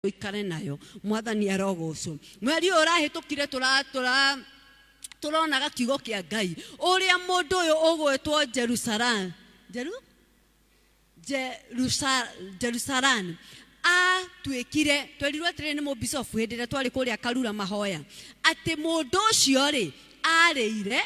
Ũikare nayo. Mwathani arogocwo. Mweri ũyũ ũrahĩtũkire tũra tũra tũronaga kiugo kĩa Ngai ũrĩa mũndũ ũyũ ũgwĩtwo Jerusalem Jeru Jerusa, Jerusalem atuĩkire. Twerirwo atĩrĩrĩ nĩ mũbicobu hĩndĩ ĩrĩa twarĩ kũrĩa Karura mahoya atĩ mũndũ ũcio rĩ arĩire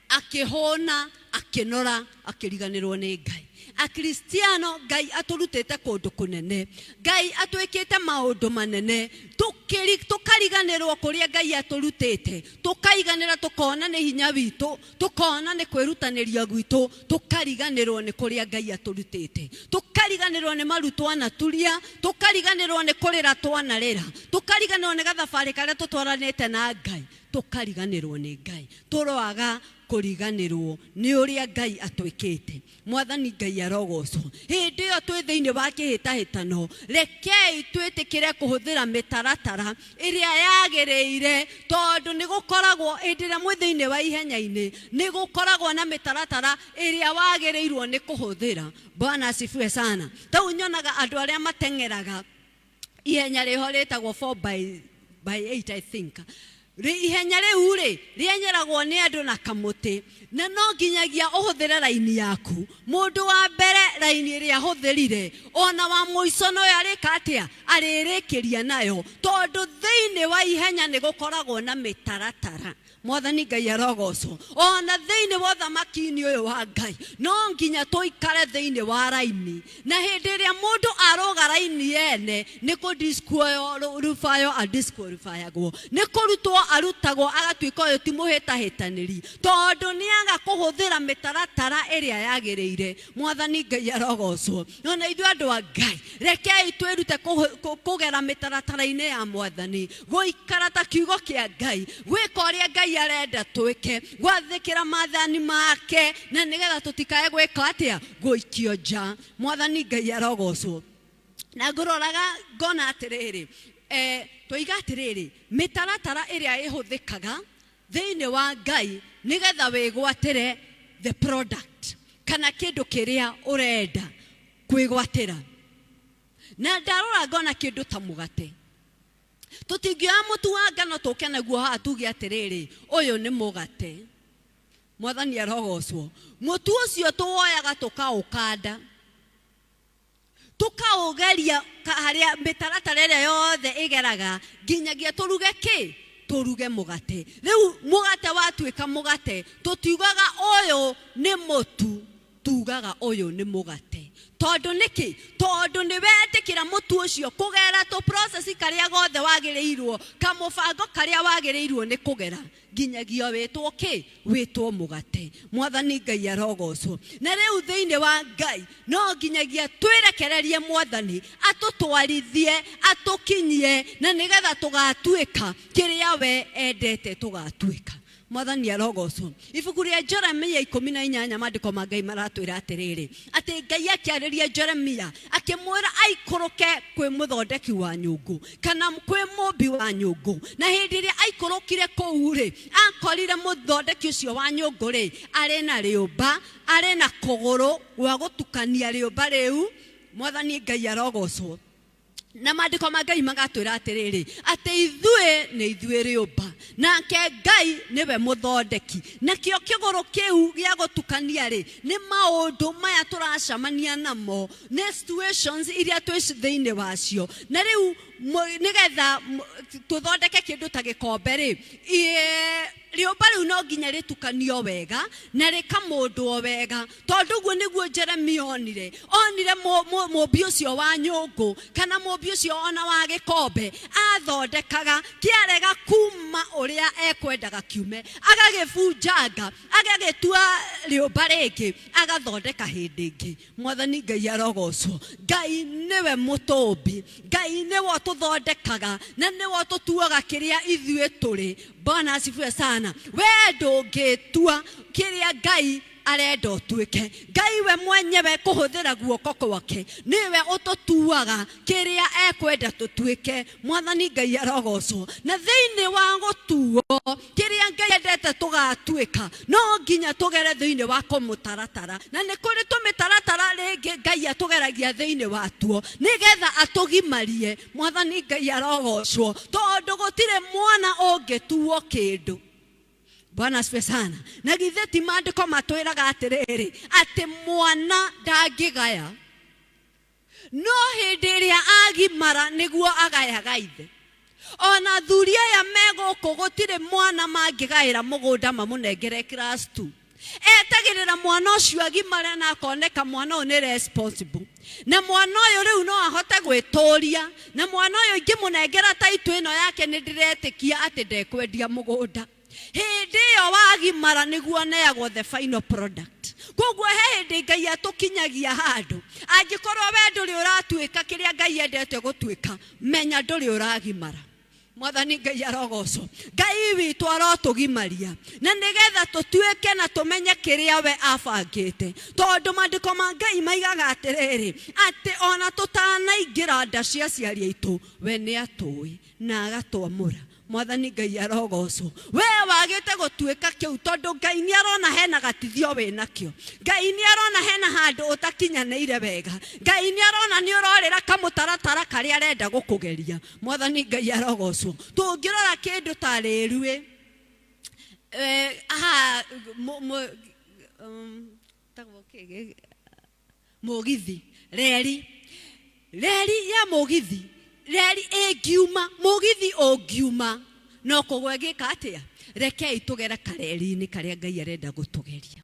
akĩhũna akĩnora akĩriganĩrwo nĩ Ngai. Akristiano, Ngai atũrutĩte kũndũ kũnene, Ngai atwĩkĩte maũndũ manene, tũkariganĩrwo kũrĩa Ngai atũrutĩte, tũkaiganĩra, tũkona nĩ hinya witũ, tũkona nĩ kwĩrutanĩria gwitũ, tũkariganĩrwo nĩ kũrĩa Ngai atũrutĩte, tũkariganĩrwo nĩ maru twanaturia, tũkariganĩrwo nĩ kũrĩra twanarĩra, tũkariganĩrwo nĩ gathabarĩ karĩa tũtwaranĩte na Ngai, tũkariganĩrwo nĩ Ngai. Tũroaga kũriganĩrwo nĩ ũrĩa Ngai atwĩkĩte. Mwathani Ngai arogocwo. Hĩndĩ ĩyo twĩ thĩinĩ wa kĩhĩtahĩtano, rekei twĩtĩkĩre kũhũthĩra mĩtaratara ĩrĩa yagĩrĩire, tondũ nĩ gũkoragwo hĩndĩ ĩrĩa mwĩ thĩinĩ wa ihenya-inĩ, nĩ gũkoragwo na mĩtaratara ĩrĩa wagĩrĩirwo nĩ kũhũthĩra. Bwana asifiwe sana. Tau nyonaga andũ arĩa mateng'eraga ihenya rĩho rĩtagwo 4 by 8, I think. Ihenya rĩu rĩ rĩenyeragwo nĩ andũ na kamũtĩ, na no nginyagia ũhũthĩre raini yaku. Mũndũ wa mbere raini ĩrĩa ahũthĩrire, ona wa mũico noyo arĩka atĩa? Arĩrĩkĩria nayo, tondũ thĩinĩ wa ihenya nĩ gũkoragwo na mĩtaratara. Mwathani Ngai arogocwo. Ona thĩinĩ wa ũthamaki-inĩ ũyũ wa Ngai no nginya tũikare thĩinĩ wa raini, na hĩndĩ ĩrĩa mũndũ arũga raini yene nĩ kũdisqualifywo adisqualifyagwo, nĩ kũrutwo arutagwo, agatuĩka ũyũ ti mũhĩtahĩtanĩri, tondũ nĩ aga kũhũthĩra mĩtaratara ĩrĩa yagĩrĩire. Mwathani Ngai arogocwo. Ona ithuĩ andũ a Ngai, rekei twĩrute kũgera mĩtaratara-inĩ ya Mwathani, gũikara ta kiugo kĩa Ngai, gwĩka ũrĩa Ngai arenda twĩke, gwathĩkĩra maathani make, na nĩgetha tũtikae gwĩka atĩa? Gũikio nja. Mwathani Ngai arogocwo. Na ngũroraga ngona atĩrĩrĩ, twoiga atĩrĩrĩ, mĩtaratara ĩrĩa ĩhũthĩkaga thĩinĩ wa Ngai nĩgetha wĩgwatĩre the product kana kĩndũ kĩrĩa ũrenda kwĩgwatĩra. Na ndarora ngona kĩndũ ta mũgate. Tũtingĩoya mũtu wa ngano tũke naguo haha tuge atĩrĩrĩ, ũyũ nĩ mũgate. Mwathani arogocwo. Mũtu ũcio tũwoyaga tũkaũkanda, tũkaũgeria harĩa mĩtaratara ĩrĩa yothe ĩgeraga nginyagia tũruge kĩ? Tũruge mũgate. Rĩu mũgate watuĩka mũgate, tũtiugaga ũyũ nĩ mũtu, tugaga ũyũ nĩ mũgate. Tondũ nĩkĩ? Tondũ nĩ wetĩkĩra mũtu ũcio kũgera tũ process karĩa gothe wagĩrĩirwo, kamũbango karĩa wagĩrĩirwo nĩ kũgera nginyagia wĩtwo kĩ? Wĩtwo mũgate. Mwathani Ngai arogocwo. Na rĩu thĩinĩ wa Ngai no nginyagia twĩrekererie Mwathani atũtwarithie, atũkinyie, na nĩgetha tũgatuĩka kĩrĩa we endete tũgatuĩka. Mwathani arogocwo. Ibuku rĩa Jeremia 18, maandĩko ma Ngai maratwĩra atĩrĩrĩ, atĩ Ngai akĩarĩria Jeremia akĩmwĩra aikũrũke kwĩ mũthondeki wa nyũngũ kana kwĩ mũmbi wa nyũngũ. Na hĩndĩ ĩrĩa aikũrũkire kũu rĩ, akorire mũthondeki ũcio wa nyũngũ rĩ arĩ na rĩũmba, arĩ na kũgũrũ gwa gũtukania rĩũmba rĩu. Mwathani Ngai arogocwo. Na maandĩko ma Ngai magatwĩra atĩrĩrĩ, atĩ ithuĩ nĩ ithuĩ rĩũmba, nake Ngai nĩwe mũthondeki. Nakĩo kĩgũrũ kĩu gĩa gũtukania rĩ, nĩ maũndũ maya tũracemania namo, nĩ situations iria twĩ thĩinĩ wacio. Na rĩu nĩgetha tũthondeke kĩndũ ta gĩkombe rĩ, rĩũmba rĩu no nginya rĩtukanio wega na rĩkamũndwo wega, tondũ ũguo nĩguo Jeremia onire. Onire mũmbi ũcio wa nyũngũ kana mũmbi ũcio ona wa gĩkombe athondekaga, kĩarega kuma ũrĩa ekwendaga kiume, agagĩbunjanga, agagĩtua rĩũmba rĩngĩ, agathondeka hĩndĩ ĩngĩ. Mwathani Ngai arogocwo. Ngai nĩwe mũtũmbi, Ngai nĩwe ũtũthondekaga na nĩwe ũtũtuaga kĩrĩa ithuĩ tũrĩ. Bwana asifiwe sana. We ndũngĩtua kĩrĩa Ngai Arenda ũtuĩke. Ngai we mwenyewe kũhũthĩra guoko gwake nĩwe ũtũtuaga kĩrĩa ekwenda tũtuĩke. Mwathani Ngai arogocwo. Na thĩinĩ wa gũtuo kĩrĩa Ngai endete tũgatuĩka, no nginya tũgere thĩinĩ wa kũmũtaratara. Na nĩ kũrĩ tũmĩtaratara rĩngĩ Ngai atũgeragia thĩinĩ watuo nĩgetha atũgimarie. Mwathani Ngai arogocwo, tondũ gũtirĩ mwana ũngĩtuo kĩndũ. Bwana asifiwe sana. Na githĩ ti maandĩko matwĩraga atĩrĩrĩ, atĩ mwana ndangĩgaya, no hĩndĩ ĩrĩa agimara nĩguo agayaga ithe. Ona athuri aya me gũkũ gũtirĩ mwana mangĩgaĩra mũgũnda mamũnengere class 2. Etagĩrĩra mwana ũcio agimare na akoneka mwana ũyũ nĩ responsible, na mwana ũyũ rĩu no ahote gwĩtũria, na mwana ũyũ ingĩmũnengera taitũ ĩno yake nĩ ndĩretĩkia atĩ ndekwendia mũgũnda. Hĩndĩ ĩyo wagimara nĩguo neagwo the final product. Koguo he hĩndĩ Ngai atũkinyagia handũ, angĩkorwo we ndũrĩ ũratuĩka kĩrĩa Ngai endete gũtuĩka, menya ndũrĩ ũragimara. Mwathani Ngai arogocwo. Ngai witũ arotũgimaria na nĩgetha tũtuĩke na tũmenye kĩrĩa we abangĩte, tondũ maandĩko ma Ngai maigaga atĩrĩrĩ, atĩ ona tũtanaingĩra nda cia aciari aitũ, we nĩ atũĩ na agatwamũra. Mwathani Ngai arogocwo. We wagĩte gũtuĩka kĩu tondũ Ngai nĩ arona hena gatithio wĩnakĩo. Ngai nĩ arona hena handũ ũtakinyanĩire wega. Ngai nĩ arona nĩ ũrorĩra kamũtaratara karĩa arenda gũkũgeria. Mwathani Ngai arogocwo. Tũngĩrora kĩndũ ta rĩruĩ, haha tagwo kĩ? Mũgithi, reri, reri ya mũgithi, reri ĩngiuma, mũgithi ũngiuma, no kũgwa ĩgĩka atĩa? Rekei tũgere kareri-inĩ karĩa Ngai arenda gũtũgeria.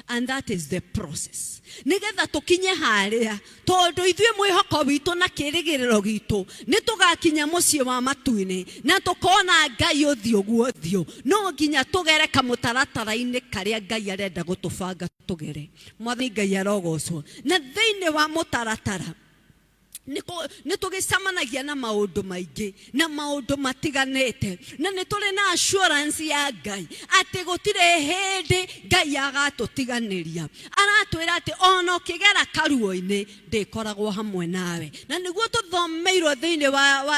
And that is the process. Nĩgetha tũkinye harĩa, tondũ ithuĩ mwĩhoko witũ na kĩrĩgĩrĩro gitũ nĩ tũgakinya mũciĩ wa matu-inĩ na tũkona Ngai ũthiũ guo ũthiũ, no nginya tũgere kamũtaratara-inĩ karĩa Ngai arenda gũtũbanga tũgere. Mwathani Ngai arogocwo. Na thĩinĩ wa mũtaratara nĩ tũgĩcemanagia na maũndũ maingĩ na maũndũ matiganĩte, na nĩ tũrĩ na assurance ya Ngai atĩ gũtirĩ hĩndĩ Ngai agatũtiganĩria. Aratwĩra atĩ ona ũkĩgera karuo-inĩ ndĩkoragwo hamwe nawe. Na nĩguo tũthomeirwo thĩinĩ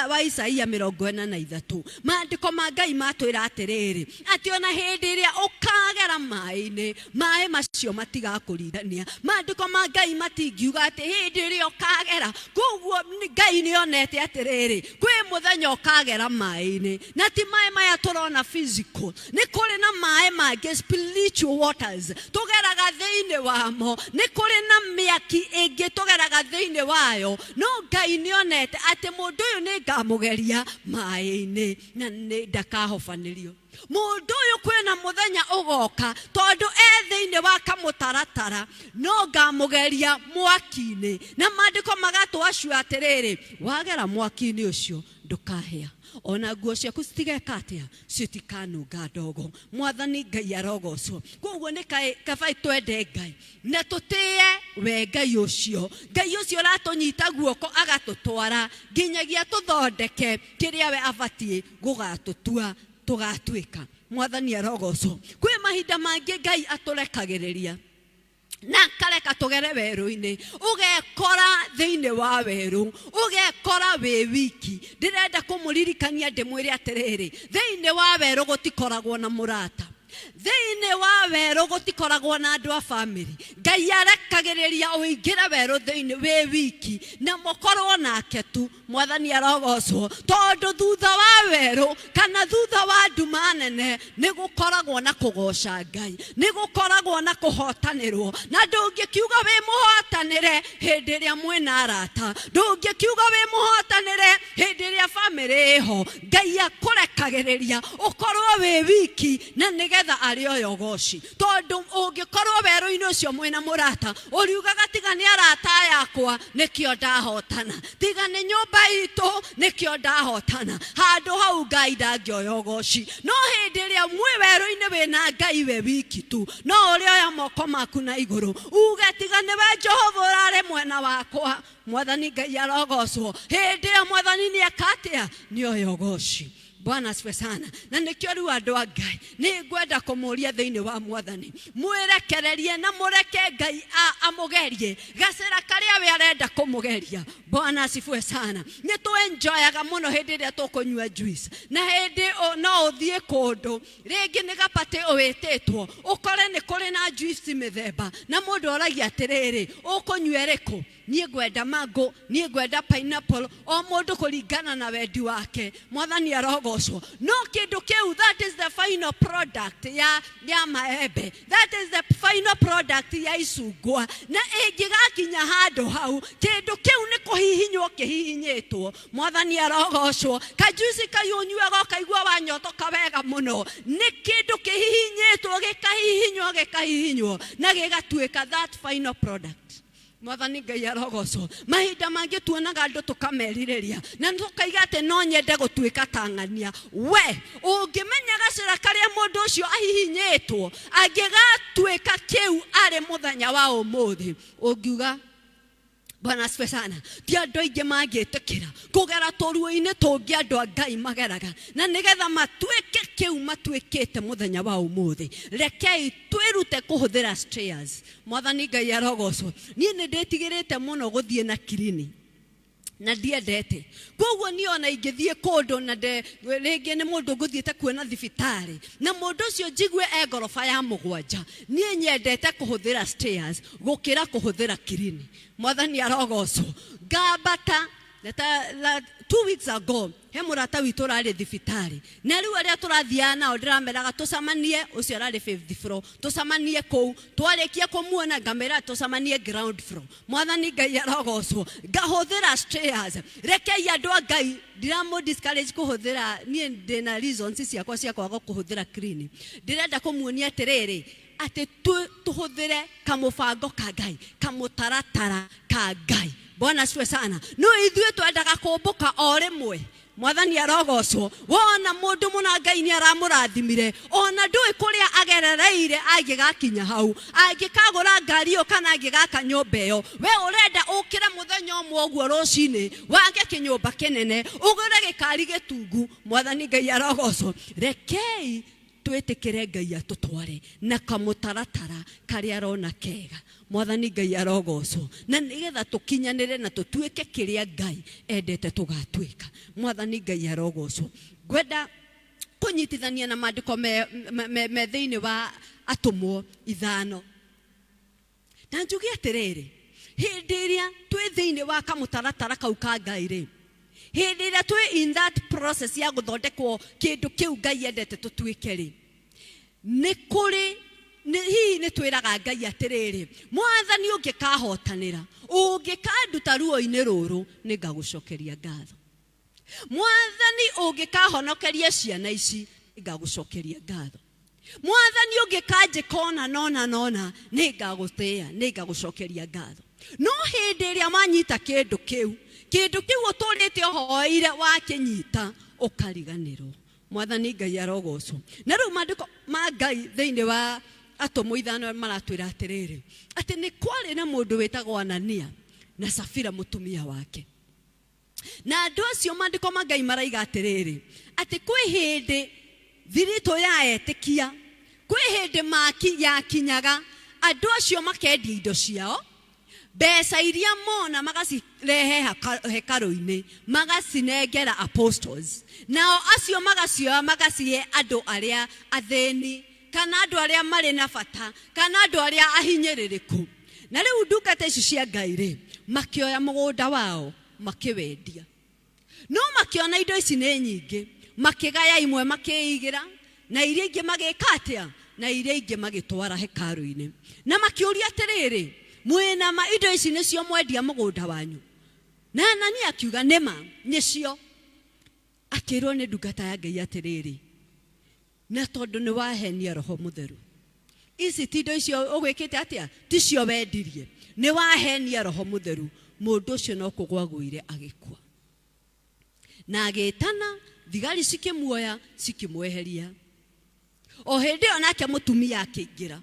wa Isaia 43, maandĩko ma Ngai matwĩra atĩrĩrĩ, atĩ ona hĩndĩ ĩrĩa ũkagera maĩ-inĩ, maĩ macio matigakũrirania. Maandĩko ma Ngai matingiuga atĩ hĩndĩ ĩrĩa ũkagera. Koguo Ngai nĩ onete atĩrĩrĩ, kwĩ mũthenya ũkagera maĩ-inĩ, na ti maĩ maya tũrona physical, nĩ kũrĩ na maĩ mangĩ spiritual waters tũgeraga thĩinĩ wamo, nĩ kũrĩ na mĩaki ĩngĩ tũgeraga thĩinĩ wayo, no Ngai nĩ onete atĩ mũndũ ũyũ nĩ ngamũgeria maĩ-inĩ na nĩ ndakahobanĩrio. Mũndũ ũyũ kwĩna mũthenya ũgoka, tondũ e thĩinĩ wa kamũtaratara, no ngamũgeria mwaki-inĩ. Na maandĩko magatwacio atĩrĩrĩ, wagera mwaki-inĩ ũcio ndũkahĩa, ona nguo ciaku citigeka atĩa, citikanunga ndogo. Mwathani Ngai arogocwo. Koguo nĩ kaba twende Ngai na tũtĩe we Ngai ũcio. Ngai ũcio ũratũnyita guoko agatũtwara nginyagia tũthondeke kĩrĩa we abatiĩ gũgatũtua tũgatuĩka. Mwathani arogocwo. Kwĩ mahinda mangĩ Ngai atũrekagĩrĩria na akareka tũgere werũ-inĩ, ũgekora thĩinĩ wa werũ, ũgekora wĩ wiki. Ndĩrenda kũmũririkania ndĩmwĩre atĩrĩrĩ, thĩinĩ wa werũ gũtikoragwo na mũrata, thĩinĩ wa werũ gũtikoragwo na andũ a bamĩrĩ. Ngai arekagĩrĩria ũingĩre werũ thĩinĩ wĩ wiki na mũkorwo nake tu. Mwathani arogocwo, tondũ thutha wa werũ kana thutha wa nduma nene nĩ gũkoragwo na kũgoca Ngai, nĩ gũkoragwo na kũhotanĩrwo. Na ndũngĩkiuga wĩ mũhotanĩre hĩndĩ ĩrĩa mwĩna arata, ndũngĩkiuga wĩ mũhotanĩre hĩndĩ ĩrĩa bamĩrĩ ĩho. Ngai akũrekagĩrĩria ũkorwo wĩ wiki na nĩgetha arĩ oyo ũgoci, tondũ ũngĩkorwo werũ-inĩ ũcio mwĩna mũrata, ũriugaga tiga nĩ arata yakwa nĩkĩo ndahotana, tiga nĩ nyũmba itũ nĩkĩo ndahotana. Handũ hau Ngai ndangĩoya ũgoci. No hĩndĩ ĩrĩa mwĩ werũ-inĩ wĩna Ngai we wiki tu, no ũrĩoya moko maku na igũrũ uge tiga nĩwe Jehova ũrarĩ mwena wakwa. Mwathani Ngai arogocwo. Hĩndĩ ĩyo Mwathani nĩ eka atĩa? Nĩ oya ũgoci. Bwana asifiwe sana. Na nĩkĩo rĩu andũ a Ngai nĩ ngwenda kũmũria thĩinĩ wa Mwathani, mwĩrekererie na mũreke Ngai amũgerie gacĩra karĩa we arenda kũmũgeria. Bwana asifiwe sana. Nĩ tũenjoyaga mũno hĩndĩ ĩrĩa tũkũnyua juice, na hĩndĩ no ũthiĩ kũndũ rĩngĩ nĩ gapatĩ ũwĩtĩtwo, ũkore nĩ kũrĩ na juice mĩthemba, na mũndũ oragia atĩrĩrĩ, ũkũnyua ĩrĩkũ? Niĩ ngwenda mango, niĩ ngwenda pineapple, o mũndũ kũringana na wendi wake. Mwathani arogocwo. No kĩndũ kĩu, that is the final product ya maembe, that is the final product ya icungwa. Na ĩngĩgakinya handũ hau, kĩndũ kĩu nĩ kũhihinywo kĩhihinyĩtwo. Mwathani arogocwo. Kajuici kau ũnyuaga ũkaigua wanyotoka wega mũno, nĩ kĩndũ kĩhihinyĩtwo, gĩkahihinywo, gĩkahihinywo na gĩgatuĩka that final product. Mwathani Ngai arogocwo. Mahinda mangĩ tuonaga andũ tũkamerirĩria na tũkaiga atĩ no nyende gũtuĩka ta ng'ania. We ũngĩmenya gacĩra karĩa mũndũ ũcio ahihinyĩtwo angĩgatuĩka kĩu arĩ mũthenya wa ũmũthĩ, ũngiuga Bwana asifiwe sana. Ti andũ aingĩ mangĩtĩkĩra kũgera tũruo-inĩ tũngĩ andũ a Ngai mageraga, na nĩgetha matuĩke kĩu matuĩkĩte mũthenya wa ũmũthĩ. Rekei twĩrute kũhũthĩra stairs. Mwathani Ngai arogocwo. Niĩ nĩ ndĩtigĩrĩte mũno gũthiĩ na kirini na ndiendete, koguo niĩ ona ingĩthiĩ kũndũ na rĩngĩ nĩ mũndũ ngũthiĩte kuona thibitarĩ na mũndũ ũcio njigue e ngoroba ya 7, niĩ nyendete kũhũthĩra stairs gũkĩra kũhũthĩra kirini. Mwathani arogocwo. Ngambata 2 weeks ago he mũrata witũ ũrarĩ thibitarĩ, na rĩu arĩa tũrathiaga nao ndĩrameraga tũcamanie, ũcio ararĩ 5th floor, tũcamanie kũu. Twarĩkia kũmuona ngamera tũcamanie ground floor. Mwathani Ngai arogocwo. Ngahũthĩra stairs. Rekei andũ a Ngai, ndiramũ discourage kũhũthĩra, niĩ ndĩna reasons ciakwa cia kwaga kũhũthĩra clean. Ndĩrenda kũmuonia atĩrĩrĩ, atĩ tũhũthĩre kamũbango ka Ngai, kamũtaratara ka Ngai. Bwana asifiwe sana. No ithuĩ twendaga kũmbũka o rĩmwe. Mwathani arogocwo. Wona mũndũ mũna Ngai nĩ aramũrathimire, ona ndũĩ kũrĩa agerereire angĩgakinya hau, angĩkagũra ngari ĩyo kana angĩgaka nyũmba ĩyo. We ũrenda ũkĩre mũthenya ũmwe ũguo rũcinĩ, wake kĩnyũmba kĩnene, ũgũre gĩkari gĩtungu. Mwathani Ngai arogocwo. Rekei twĩtĩkĩre Ngai atũtware na kamũtaratara karĩa arona kega. Mwathani Ngai arogocwo. Na nĩgetha tũkinyanĩre na tũtuĩke kĩrĩa Ngai endete tũgatuĩka. Mwathani Ngai arogocwo. Ngwenda kũnyitithania na maandĩko me thĩinĩ wa Atũmwo 5. Na njuge atĩrĩrĩ, hĩndĩ ĩrĩa twĩ thĩinĩ wa kamũtaratara kau ka Ngai rĩ, hĩndĩ ĩrĩa twĩ in that process ya gũthondekwo kĩndũ kĩu Ngai endete tũtuĩke rĩ, nĩ kũrĩ hihi nĩ twĩraga Ngai atĩrĩrĩ, Mwathani ũngĩkahotanĩra, ũngĩkanduta ruo-inĩ rũrũ, nĩ ngagũcokeria ngatho. Mwathani ũngĩkahonokeria ciana ici, nĩ ngagũcokeria ngatho. Mwathani ũngĩkanjĩka ona nona nona, nĩ ngagũtĩĩa, nĩ ngagũcokeria ngatho. No hĩndĩ ĩrĩa wanyita kĩndũ kĩu, kĩndũ kĩu ũtũrĩte ũhoeire wakĩnyita, ũkariganĩrwo. Mwathani Ngai arogocwo. Na rĩu maandĩko ma Ngai thĩinĩ wa Atũmwo 5 maratwĩra atĩrĩrĩ, atĩ nĩ kwarĩ na mũndũ wĩtagwo Anania na Safira mũtumia wake. Na andũ acio maandĩko ma Ngai maraiga atĩrĩrĩ, atĩ kwĩ hĩndĩ thiritũ ya etĩkia, kwĩ hĩndĩ maki yakinyaga andũ acio makendia indo ciao, mbeca iria mona magacirehe hekarũ-inĩ, magacinengera apostles, nao acio magacioya magacihe andũ arĩa athĩni, kana andũ arĩa marĩ na bata, kana andũ arĩa ahinyĩrĩrĩku. Na rĩu ndungata ici cia Ngai rĩ, makĩoya mũgũnda wao makĩwendia. No makĩona indo ici nĩ nyingĩ, makĩgaya imwe makĩigĩra, na iria ingĩ magĩka atĩa? Na iria ingĩ magĩtwara hekarũ-inĩ. Na makĩũria atĩrĩrĩ, mwĩna ma indo ici nĩcio mwendia mũgũnda wanyu? Na Anania akiuga, nĩ ma, nĩcio. Akĩrwo nĩ ndungata ya Ngai atĩrĩrĩ, na tondũ nĩ wahenia Roho Mũtheru, ici ti indo icio ũgwĩkĩte atĩa? Ticio wendirie. Nĩ wahenia Roho Mũtheru. Mũndũ ũcio no kũgwa agũire agĩkua. Na agĩtana, thigari cikĩmuoya, cikĩmweheria. O hĩndĩ ĩyo nake mũtumia akĩingĩra.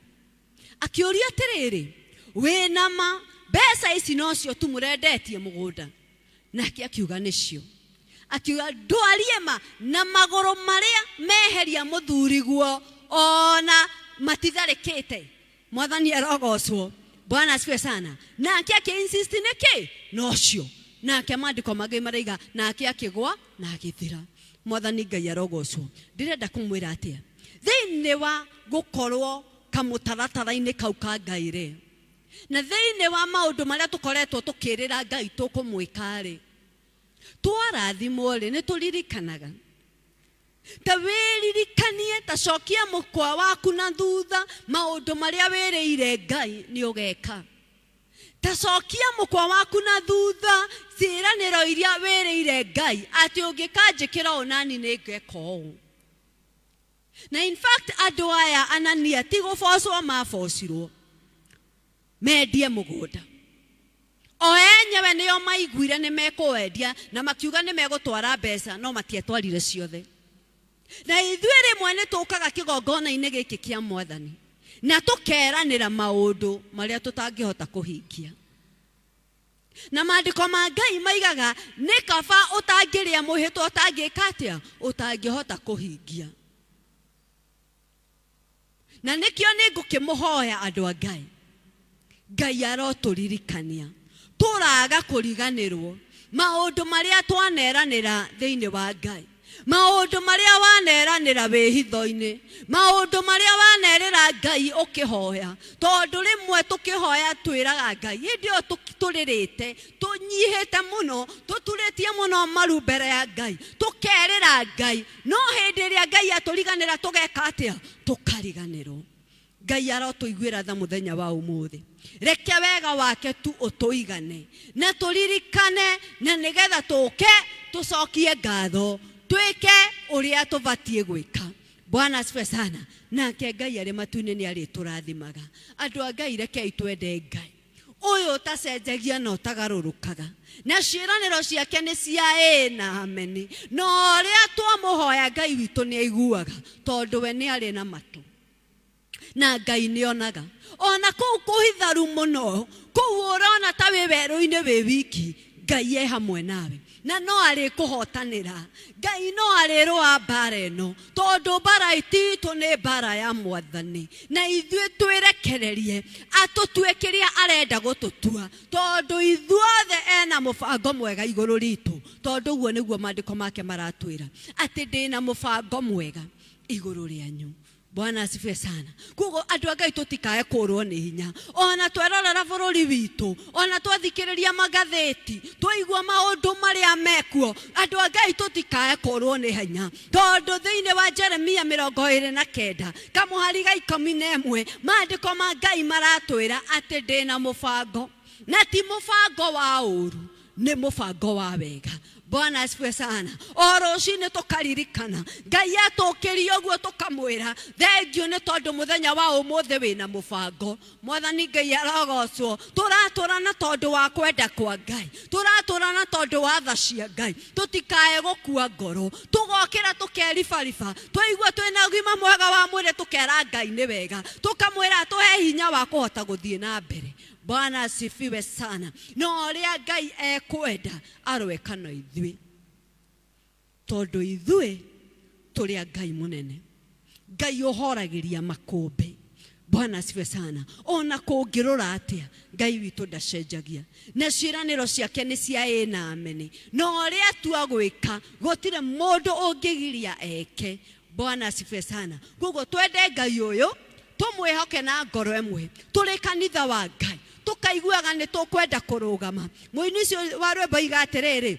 Akĩũria atĩrĩrĩ, wĩna ma mbeca ici nocio tu mũrendetie mũgũnda? Nake akiuga nĩcio. Akiuga ndwarie ma na magũrũ marĩa meheria mũthuriguo ona matitharĩkĩte. Mwathani arogocwo. Bwana asifiwe sana. Nake akĩ-insist nĩkĩ na ũcio nake maandĩko mangĩ maraiga nake akĩgwa na agĩthira. Mwathani Ngai arogocwo. Ndĩrenda kũmwĩra atĩa thĩinĩ wa gũkorwo kamũtaratara-inĩ kau ka Ngai rĩ, na thĩinĩ wa maũndũ marĩa tũkoretwo tũkĩrĩra Ngai tũkũmwĩka rĩ, twarathimwo rĩ, nĩ tũririkanaga. Ta wĩririkanie, ta cokia mũkwa waku na thutha maũndũ marĩa wĩrĩire Ngai nĩ ũgeka. Ta cokia mũkwa waku na thutha ciĩranĩro iria wĩrĩire Ngai atĩ ũngĩkanjĩkĩra ũũ nani nĩ ngeka ũũ. Na in fact andũ aya Anania ti gũbocwo mabocirwo mendie mũgũnda. O enyewe nĩo maiguire nĩ mekũwendia na makiuga nĩ megũtwara mbeca no matiatwarire ciothe. Na ithuĩ rĩmwe nĩ tũkaga kĩgongona-inĩ gĩkĩ kĩa Mwathani na tũkeranĩra maũndũ marĩa tũtangĩhota kũhingia. Na maandĩko ma Ngai maigaga nĩ kaba ũtangĩrĩa mwĩhĩtwa ũtangĩka atĩa? Ũtangĩhota kũhingia. Na nĩkĩo nĩ ngũkĩmũhoya andũ a Ngai, Ngai arotũririkania tũraga kũriganĩrwo maũndũ marĩa twaneranĩra thĩinĩ wa Ngai, maũndũ marĩa waneranĩra wĩhitho-inĩ, maũndũ marĩa wanerĩra Ngai ũkĩhoya. Tondũ rĩmwe tũkĩhoya twĩraga Ngai hĩndĩ ĩyo tũrĩrĩte, tũnyihĩte mũno, tũturĩtie mũno maru mbere ya Ngai, tũkerĩra Ngai. No hĩndĩ ĩrĩa Ngai atũriganĩra tũgeka atĩa? Tũkariganĩrwo. Ngai arotũiguĩra tha mũthenya wa ũmũthĩ. Reke wega wake tu ũtũigane na tũririkane, na nĩgetha tũke tũcokie ngatho, twĩke ũrĩa tũbatiĩ gwĩka. Bwana asifiwe sana. Nake Ngai arĩ matu-inĩ nĩ arĩtũrathimaga. Andũ a Ngai, rekei twende Ngai ũyũ ũtacenjagia na ũtagarũrũkaga, na ciĩranĩro ciake nĩ cia ĩĩ na ameni. Na ũrĩa twamũhoya Ngai witũ nĩ aiguaga, tondũ we nĩ arĩ na matũ na Ngai nĩ onaga. Ona kũu kũhitharu mũno, kũu ũrona ta wĩ werũ-inĩ wĩ wiki, Ngai e hamwe nawe na no arĩkũhotanĩra. Ngai no arĩrũa mbara ĩno, tondũ mbara ititũ nĩ mbara ya Mwathani, na ithuĩ twĩrekererie atũtue kĩrĩa arenda gũtũtua, tondũ ithuothe ena mũbango mwega igũrũ ritũ, tondũ ũguo nĩguo maandĩko make maratwĩra atĩ ndĩna mũbango mwega igũrũ rĩanyu. Bwana asifiwe sana. Koguo andũ a Ngai tũtikae kũrwo nĩ hinya. Ona twerorera bũrũri witũ, ona twathikĩrĩria magathĩti, twaigua maũndũ marĩa mekuo, andũ a Ngai tũtikae kũrwo nĩ hinya. Tondũ thĩinĩ wa Jeremia 29 kamũhari ga 11, maandĩko ma Ngai maratwĩra atĩ ndĩna mũbango, na ti mũbango wa ũru, nĩ mũbango wa wega. Bwana asifiwe sana. O rũcinĩ tũkaririkana Ngai atũkĩria ũguo, tũkamwĩra thengiũ nĩ tondũ mũthenya wa ũmũthĩ wĩna mũbango. Mwathani Ngai arogocwo. Tũratũra na tondũ wa kwenda kwa Ngai, tũratũra na tondũ wa tha cia Ngai. Tũtikae gũkua ngoro, tũgokĩra tũkeribariba, twaigua twĩna ũgima mwega wa mwĩrĩ tũkera Ngai nĩ wega, tũkamwĩra atũhe hinya wa kũhota gũthiĩ na mbere. Bwana asifiwe sana. Na ũrĩa Ngai ekwenda aroeka na ithuĩ, tondũ ithuĩ tũrĩ a Ngai mũnene, Ngai ũhoragĩria makũmbĩ. Bwana asifiwe sana. Ona kũngĩrũra atĩa, Ngai witũ ndacenjagia, na ciĩranĩro ciake nĩ cia ĩĩ na ameni, na ũrĩa atua gwĩka gũtirĩ mũndũ ũngĩgiria eke. Bwana asifiwe sana. Koguo twende Ngai ũyũ, tũmwĩhoke na ngoro ĩmwe, tũrĩ kanitha wa Ngai, tũkaiguaga nĩ tũkwenda kũrũgama. Mũini ũcio wa rwĩmbo oiga atĩrĩrĩ,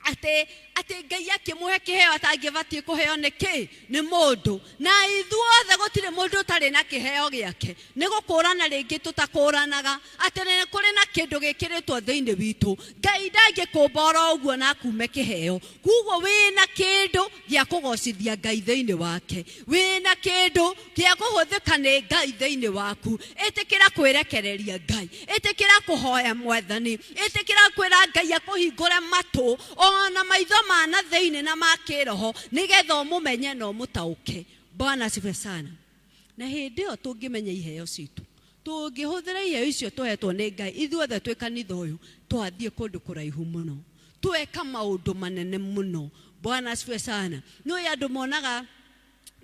atĩ Ngai akĩmũhe kĩheo atangĩbatiĩ kũheo nĩ kĩ? Nĩ mũndũ. Na ithuothe gũtirĩ mũndũ ũtarĩ na kĩheo gĩake. Nĩ gũkũrana rĩngĩ tũtakũranaga, atĩ nĩ kũrĩ na kĩndũ gĩkĩrĩtwo thĩinĩ witũ. Ngai ndangĩkũmba oro ũguo na akume kĩheo. Koguo wĩna kĩndũ gĩa kũgocithia Ngai thĩinĩ wake, wĩna kĩndũ gĩa kũhũthĩka nĩ Ngai thĩinĩ waku. Ĩtĩkĩra kwĩrekereria Ngai, ĩtĩkĩra kũhoya Mwathani, ĩtĩkĩra kwĩra Ngai akũhingũre matũ ona maitho ma na thĩinĩ na ma kĩroho, nĩgetha ũmũmenye na ũmũtaũke. Bwana asifiwe sana. Na hĩndĩ ĩyo tũngĩmenya iheo citũ, tũngĩhũthĩra iheo icio tũhetwo nĩ Ngai, ithuothe twĩ kanitha ũyũ twathiĩ kũndũ kũraihu mũno. Tweka maũndũ manene mũno. Bwana asifiwe sana. Nĩ ũĩ andũ monaga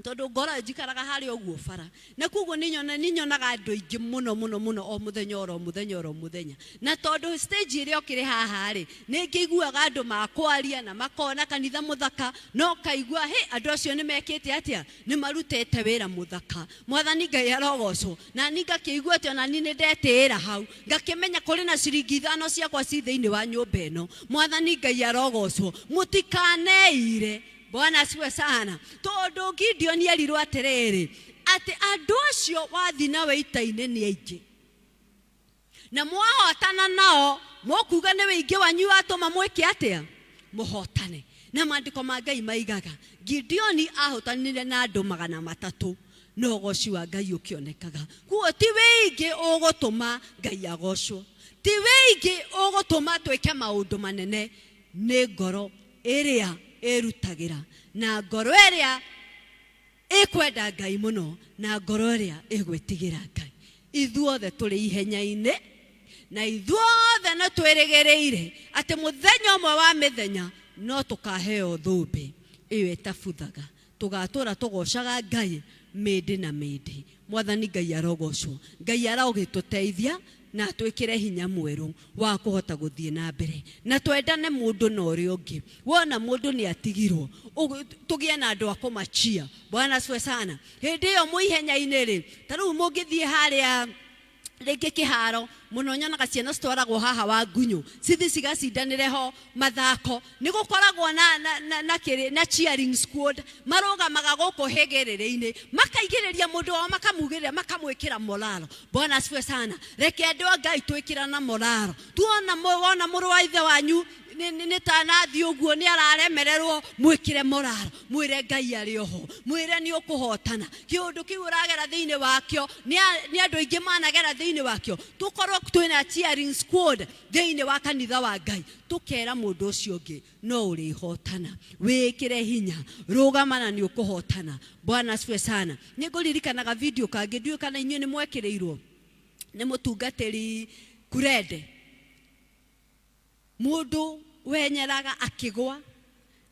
tondũ ngoro njikaraga harĩa ũguo bara, na koguo nĩ nyonaga andũ aingĩ mũno mũno mũno o mũthenya oro mũthenya oro mũthenya. Na tondũ stage ĩrĩa ũkĩrĩ haha rĩ, nĩ ngĩiguaga andũ makwaria na makona kanitha mũthaka, na ũkaigua hĩ, andũ acio nĩ mekĩte atĩa, nĩ marutĩte wĩra mũthaka. Mwathani Ngai arogocwo. Na niĩ ngakĩigua atĩ ona niĩ nĩ ndetĩĩra hau, ngakĩmenya kũrĩ na ciringi 5 ciakwa ci thĩinĩ wa nyũmba ĩno. Mwathani Ngai arogocwo. Mũtikaneire. Bwana asifiwe sana. Tondũ Gideoni erirwo atĩrĩrĩ, atĩ andũ acio wathiĩ nao ita-inĩ nĩ aingĩ, na mwahotana nao mũkuga nĩ wĩingĩ wanyu watũma mwĩke atĩa, mũhotane. Na maandĩko ma Ngai maigaga Gideoni ahotanire na andũ 300, na ũgoci wa Ngai ũkĩonekaga. Kuo ti wĩingĩ ũgũtũma Ngai agocwo, ti wĩingĩ ũgũtũma twĩke maũndũ manene, nĩ ngoro ĩrĩa ĩrutagĩra, na ngoro ĩrĩa ĩkwenda Ngai mũno, na ngoro ĩrĩa ĩgwĩtigĩra Ngai. Ithuothe tũrĩ ihenya-inĩ, na ithuothe nĩ twĩrĩgĩrĩire atĩ mũthenya ũmwe wa mĩthenya no tũkaheo thũmbĩ ĩyo ĩtabuthaga, tũgatũra tũgocaga Ngai mĩndĩ na mĩndĩ. Mwathani Ngai arogocwo. Ngai arogĩtũteithia na atwĩkĩre hinya mwerũ wa kũhota gũthiĩ na mbere, na twendane mũndũ na ũrĩa ũngĩ. Wona mũndũ nĩ atigirwo, tũgĩe na andũ a kũmachia. Bwana asifiwe sana. Hĩndĩ ĩyo mwĩ ihenya-inĩ rĩ, ta rĩu mũngĩthiĩ harĩa rĩngĩ kĩharo mũno, nyonaga ciana citwaragwo haha wa ngunyu cithi cigacindanĩre ho mathako, nĩ gũkoragwo na cheering squad marũgamaga gũkũ hĩgĩrĩrĩ-inĩ, makaigĩrĩria mũndũ wao, makamugĩrĩria, makamwĩkĩra moralo. Bwana asifiwe sana. Reke andũ a Ngai twĩkĩrana moralo. Tuona wona mũrũ wa ithe wanyu nĩ tanathiĩ ũguo, nĩ araremererwo, mwĩkĩre moralo, mwĩre Ngai arĩ oho, mwĩre nĩ ũkũhotana. Kĩũndũ kĩu ũragera thĩinĩ wakĩo nĩ andũ aingĩ managera thĩinĩ wakĩo. Tũkorwo twĩna cheering squad thĩinĩ wa kanitha wa Ngai, tũkera mũndũ ũcio ũngĩ no ũrĩhotana, wĩkĩre hinya, rũgama na nĩ ũkũhotana. Bwana asifiwe sana. Nĩ ngũririkanaga video kangĩ, ndiũĩ kana inyuĩ nĩ mwekĩrĩirwo nĩ mũtungatĩri Kurende, mũndũ wenyeraga akĩgwa,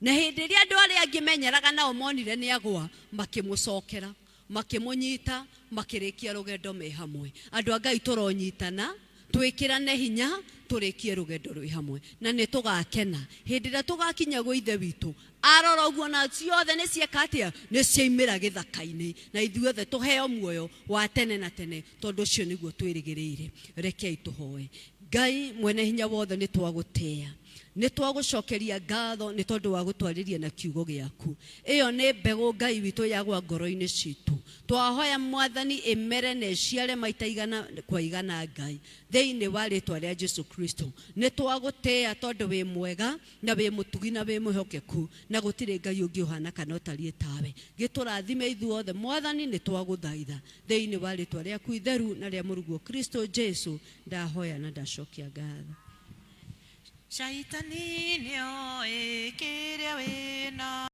na hĩndĩ ĩrĩa andũ arĩa angĩ menyeraga nao monire nĩ agwa, makĩmũcokera, makĩmũnyita, makĩrĩkia rũgendo me hamwe. Andũ a Ngai, tũronyitana, twĩkĩrane hinya, tũrĩkie rũgendo rwĩ hamwe, na nĩ tũgakena hĩndĩ ĩrĩa tũgakinya gwĩ Ithe witũ. Arora ũguo na ciothe nĩ cieka atĩa, nĩ ciaimĩra gĩthaka-inĩ, na ithuothe tũheo muoyo wa tene na tene, tondũ ũcio nĩguo twĩrĩgĩrĩire. Rekei tũhoe. Ngai mwene hinya wothe, nĩ twagũtĩĩa, nĩ twagũcokeria ngatho nĩ tondũ wa gũtwarĩria na kiugo gĩaku. Ĩyo nĩ mbegũ, Ngai witũ, yagwa ngoro-inĩ citũ. Twahoya, Mwathani, ĩmere na ĩciare maita igana kwa igana, Ngai, thĩinĩ wa rĩtwa rĩa Jesu Kristo. Nĩ twagũtĩĩa tondũ wĩ mwega na wĩ mũtugi na wĩ mwĩhokeku, na gũtirĩ Ngai ũngĩ ũhana kana ũtariĩ tawe. Gĩtũrathime ithuothe, Mwathani, nĩ twagũthaitha thĩinĩ wa rĩtwa rĩaku itheru na rĩa mũruguo Kristo Jesu, ndahoya na ndacokia ngatho. Shaitani nĩoĩ kĩrĩa wĩna.